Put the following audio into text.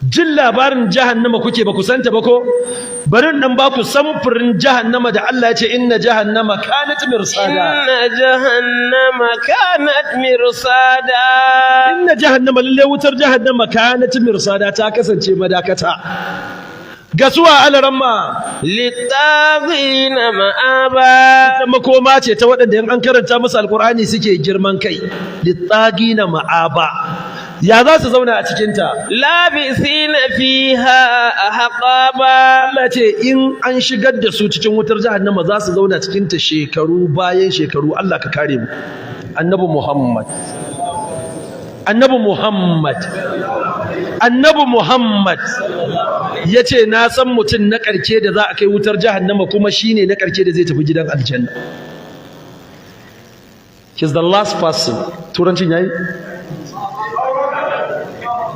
Jin labarin jahannama kuke, ba ku santa ba ko? Bari dan ba ku samfurin jahannama da Allah ya ce: inna jahannama kanat mirsada. Inna jahannama kanat mirsada. Inna jahannama, lalle wutar jahannama, kanat mirsada, ta kasance madakata ga suwa, alaramma? Littaghina ma'aba. Ita makoma ce ta waɗanda in an karanta musu Alkur'ani suke girman kai. Littagina ma'aba, ya za su zauna a cikinta? Labisina fiha ahqaba. Allah ce in an shigar da su cikin wutar jahannama, za su zauna cikinta shekaru bayan shekaru. Allah ka kare mu. Annabi Muhammad, Annabi Muhammad, Annabi Muhammad ya ce: na san mutum na ƙarshe da za a kai wutar jahannama, kuma shine na ƙarshe da zai tafi gidan aljanna. He's the last person. Turancin yayi.